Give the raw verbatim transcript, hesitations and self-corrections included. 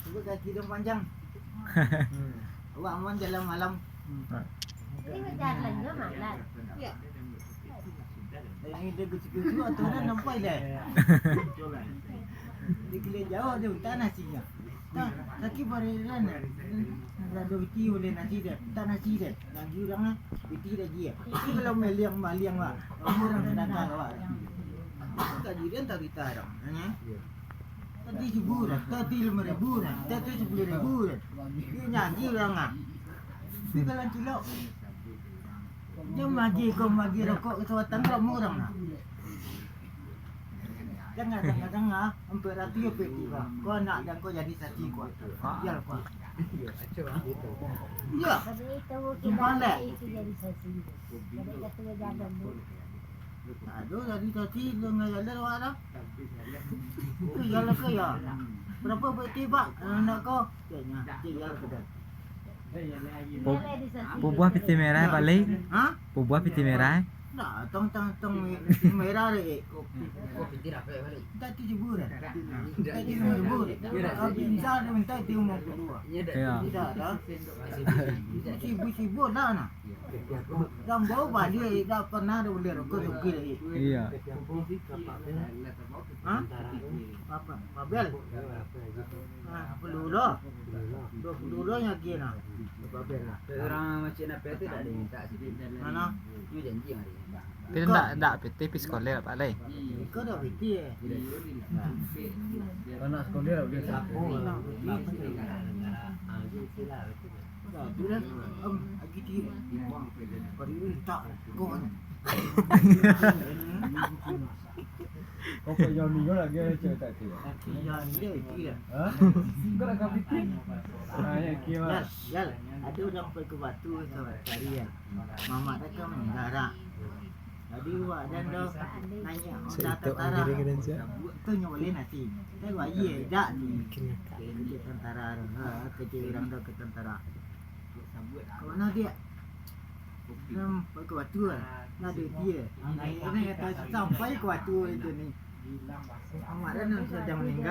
Cubo kaki dia panjang. Awak aman jalan malam. Ini jalan je malam. Ya. Ini dia kecil-kecil tu, atau dah nampak dah. Dia gila jauh dia, tak nasinya. Tak, kaki bariran. Rado iti boleh nasi dia, tak nasi dia. Lagi urang ah, iti lagi ya. Itu kalau maliang-maliang lah. Orang sedangkan awak. Itu tak diri tak kita orang. Tadi subuh dah, tadi lima ribu dah, tadi sepuluh ribu dah. Dia nyanyi urang ah. Tapi kalau cilok, dia magi kau magi rokok ke sawatan kalau murang lah. Jangan tengah-tengah, empat ratus ya peti kau. Kau nak dan kau jadi saksi kau. Biar kau. Iya. Sumpah dek. Aduh, jadi saksi dengan jalan awak dah. Itu jalan ke ya? Berapa peti, Pak? Nak kau? Kayaknya, jalan ke dah. Pu-, pubuah piti merah, Pak Lei? Hah? Pubuah piti merah? Nah, tong, tong, tong merah deh. Minta tujuh ribu dah. Minta tujuh ribu. Kalau pinjam dia minta itu lima puluh dua. Iya. Tidak dah. Sibuk-sibuk dah nah. Dah bau balik, dah pernah ada beli rokok sugih lagi. Iya. Hah? Apa? Pabel? Ah, sepuluh lo. Dua puluh lo yang lagi nah. Pabel lah. Orang macam apa tu tak ada minta sikit. Mana? Dia janji hari ni. Tapi ndak, ndak P T pi sekolah, Pak Lai. Iko dah P T eh. Anak sekolah dah boleh sapu. Dah tu dah. Em, lagi dia. Kau ni tak. Kau. Kau kok Yoni kau lagi ada cerita tu? Iya, iya, iya. Ha? Kau nak kapitin? Ah, ya, kira. Yal, Yal, ada urang pai ka batu sama cari ya. Mamak dah kan manggarak. Tadi awak dan dah nanya, dah tentara. Tu nyo boleh nanti. Tapi wajib dak ni. Kerja tentara tu. Ha, kerja urang dah ke tentara. Kau mana dia? Kan pai ka batu kan. Nah, dia dia. Nah, ini kata sampai ka batu itu ni. Amat dah nan sudah meninggal.